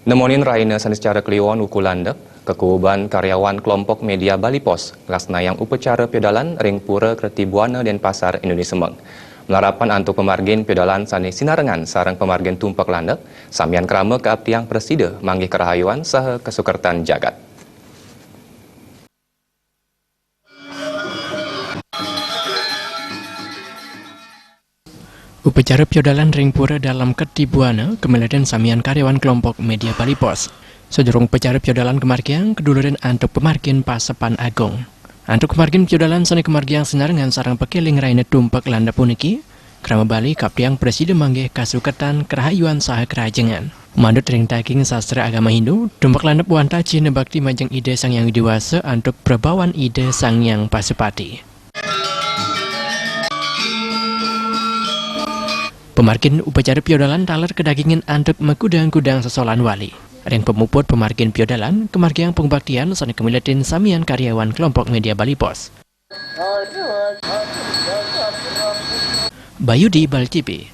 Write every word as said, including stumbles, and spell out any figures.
Nemonin raina sane secara kliwon uku landep, kekuuban karyawan kelompok media Bali Pos nglaksanayang upacara piodalan ring Pura Kertibuana Denpasar, Indonesia Semeng. Malarapan antuk pamargin piodalan sane sinarengan sareng pamargin tumpek landep, samian krama kaaptiang prasida manggih karahayuan saha kasukertan jagat. Upacara piodalan ring Pura Dalem Kertibuana kamiletin samian karyawan kelompok media Bali Pos. Sadurung upacara piodalan kamargiang, kadulurin antuk pamargin pasepan agung. Antuk pamargin piodalan sane kamargiang sinarengan sareng pakeling raina tumpek landep puniki, krama Bali kaaptiang prasida manggih kasukertan karahayuan saha karahajengan. Manut ring daging sastra agama Hindu, tumpek landep wantah cihna bakti majeng Ida Sang Hyang Widhi Wasa antuk prabawan Ida Sang Hyang Pasupati. Pamargin upacara piodalan taler kadagingin antuk makudang-kudang sesolan wali. Ring pamuput pamargin piodalan, kamargiang pangubaktian sane kamiletin samian karyawan kelompok media Bali Pos. Bayudi Bali T V.